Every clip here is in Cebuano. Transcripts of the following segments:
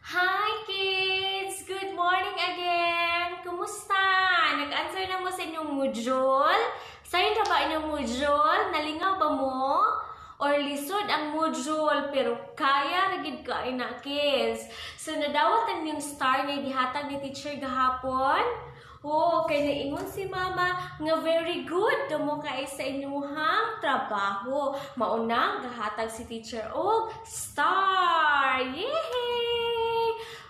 Hi, kids! Good morning again! Kumusta? Nag-answer na mo sa inyong module? Sayon na ba inyong module? Nalingaw ba mo? Or lisod ang module pero kaya ra gid kaayo na, kids? So nadawat ang inyong star nga gihatag ni teacher gahapon? Oh, kay naingon si mama nga very good mo kay sa inyong trabaho. Maunang gahatag si teacher og star. Yay!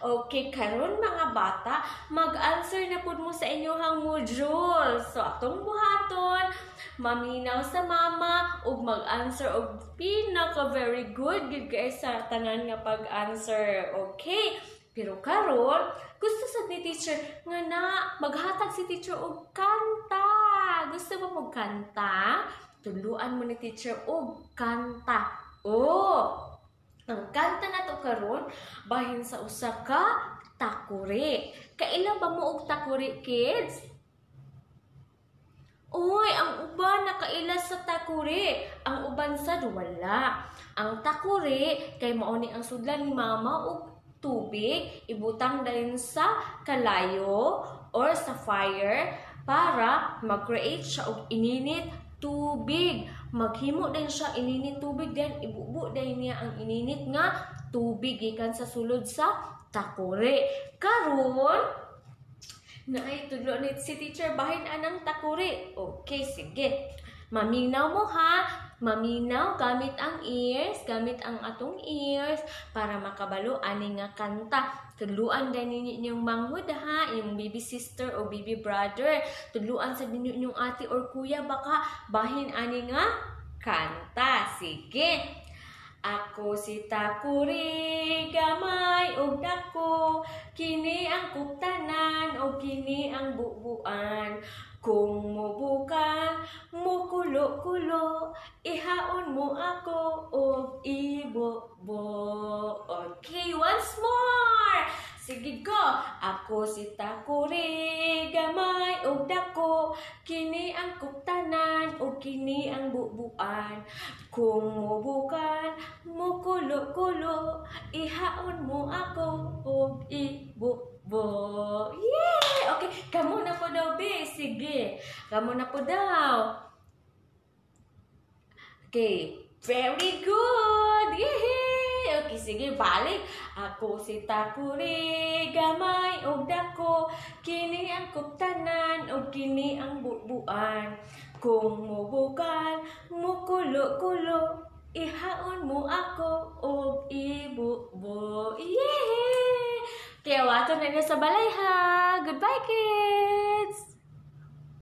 Okay, karon, mga bata, mag-answer na pud mo sa inyong module. So atong buhaton, maminaw sa mama ug mag-answer og pinaka very good gid kay sa tanan nga pag-answer. Okay? Pero karon, gusto sad ni teacher nga na maghatag si teacher og kanta. Gusto mo og kanta? Tuluan mo ni teacher og kanta. Oh, ang kanta na to karon bahin sa usa ka takuri. Kaila ba mo og takuri, kids? Uy, ang uban nakaila sa takuri. Ang uban sad wala. Ang takuri kay mao ni ang sudlan ni mama og tubig, ibutang dayon sa kalayo or sa fire para mag-create siya og ininit tubig. Maghimo din siya ininit tubig, then ibubo din niya ang ininit nga tubig gikan sa sulod sa takuri. Karon, naay tudlo ni si teacher bahin anang takuri. Okay, sige. Maminaw mo ha. Maminaw gamit ang ears, gamit ang atong ears para makabalo ani nga kanta. Tudluan din ninyo inyong manghud ha, inyong baby sister o baby brother. Tudluan sa ninyo inyong ate or kuya baka bahin ani nga kanta. Sige. Ako si Takuri, gamay og dako, kini ang kuptanan o kini ang bubuan. Kung mubukal, mukulo-kulo, ihaon mo ako og ibubo. Okay, once more! Sige ko, ako si Takuri, gamay og dako, kini ang kuptanan o kini ang bubuan. Kung mubukal, mukulo-kulo, ihaon mo ako og ibubo. Yay! Okay, kamo na po daw, be. Sige, kamo na po daw. Okay, very good! Yay! Okay, sige, balik. Ako si Takuri, gamay og dako, kini ang kuptanan og kini ang bubuan. Kung mubukal, mukulo-kulo, ihaon mo ako og ibubo. Yay! Kaya wato na niya sa balay ha. Goodbye, kids!